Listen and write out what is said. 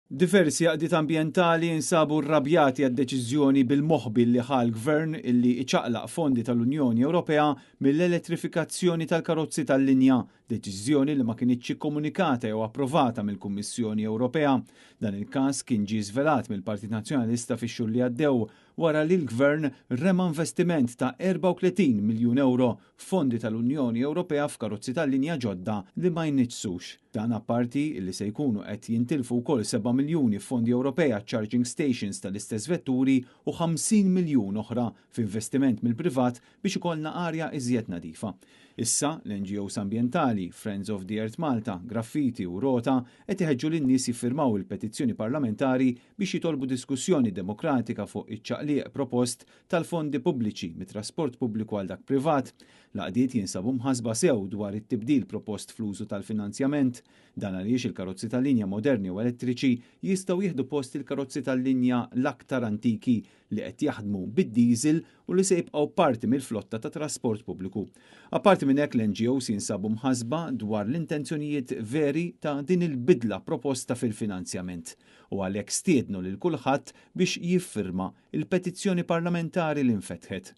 Diversi għaqdiet ambjentali jinsabu rrabjati għad-deċiżjoni bil-moħbi li ħa l-Gvern illi iċaqlaq fondi tal-Unjoni Ewropea mill-elettrifikazzjoni tal-karozzi tal-linja, deċiżjoni li ma kinitx ikkomunikata jew approvata mill-Kummissjoni Ewropea. Dan il-każ kien ġie żvelat mill-Partit Nazzjonalista fix-xhur li għaddew wara li l-Gvern rema investiment ta' 34 miljun euro f'fondi tal-Unjoni Ewropea f'karozzi tal-linja ġodda li ma jniġġsux. Dan apparti li se jkunu qed jintilfu wkoll 7 miljuni f'fondi Ewropej għaċ-charging stations tal-istess vetturi u 50 miljun oħra f'investiment mill-privat biex ikollna arja iżjed nadifa. Issa, l-NGOs ambjentali, Friends of the Earth Malta, Graffiti u Rota qed iħeġġu lin-nies jiffirmaw il-petizzjoni parlamentari biex jitolbu diskussjoni demokratika fuq iċ-ċaqliq propost tal-fondi pubbliċi mit-trasport pubbliku għal dak privat. L-għaqdiet jinsabu mħasba sew dwar it-tibdil propost fl-użu tal-finanzjament. Dan għaliex il-karozzi tal-linja moderni u elettriċi jistgħu jieħdu post il-karozzi tal-linja l-aktar antiki li qed jaħdmu bid-diesel u li se jibqgħu parti mill-flotta ta' trasport pubbliku. Apparti minn hekk, l-NGOs jinsabu mħasba dwar l-intenzjonijiet veri ta' din il-bidla proposta fil-finanzjament u għalhekk stiednu lil kulħadd biex jiffirma il-petizzjoni parlamentari li nfetħet.